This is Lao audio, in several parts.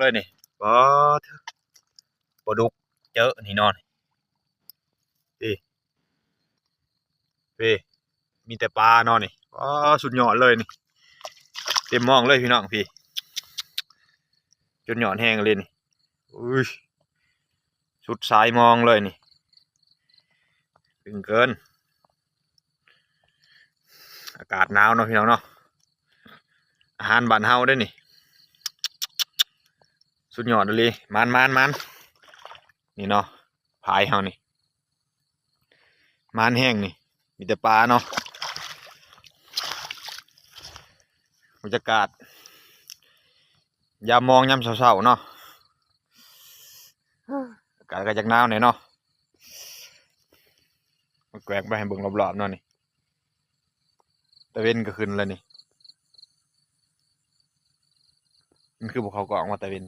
ເລີຍນີ້. ປາດ ປາດຸກເຈີນີ້ເນາະ ນີ້ ເອີ ເອີ ມີແຕ່ປາເນາະນີ້. ປາ ສຸດຍອດເລີຍນີ້ ເຕັມມອງເລີຍພີ່ນ້ອງ ພີ້ ຈົນຍອດແຮງເລີຍນີ້. ອຸ້ຍ ສຸດສາຍມອງເລີຍນີ້ ຕຶງເກີນ. ອາກາດໜາວເນາະພີ່ນ້ອງເນາະ ອາຫານບ້ານເຮົາເດ້ນີ້ ສຸດຍອດອີ່ຫຼີ. ມານໆໆ ນີ້ເນາະ ພາຍເຮົານີ້ ມານແຮງນີ້ ມີແຕ່ປາເນາະ. ບັນຍາກາດຍາມມອງຍາມເຊົ້າໆເນາະ ອາກາດກໍຢາກໜາວແດ່ເນາະ. ມາແກວ່ງໄປໃຫ້ເບິ່ງລອບໆເນາະນີ້ ຕາເວັນກໍຂຶ້ນແລ້ວນີ້. ມັນຄືບໍ່ເຂົ້າກ້ອງວ່າຕາເວັນ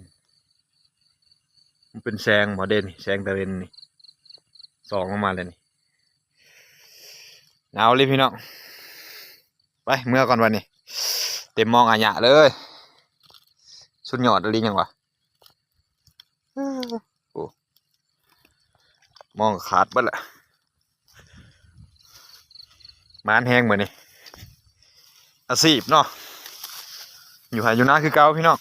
ມັນເປັນແສງບໍ່ເດ້ນີ້ ແສງຕາເວັນນີ້ ສ່ອງລົງມາແລ້ວນີ້. ໜາວເລີຍພີ່ນ້ອງ ໄປເມືອກ່ອນບັດນີ້ ເຕັມມອງອາຍະເລີຍ. ສຸດຍອດອີ່ຫຼີຫຍັງວະ ໂອ້ ມອງຂາດເບິດລະ. ມານແຮງມື້ນີ້ ອາຊີບເນາະ ຢູ່ໄຮ່ຢູ່ນາຄືເກົ່າພີ່ນ້ອງ.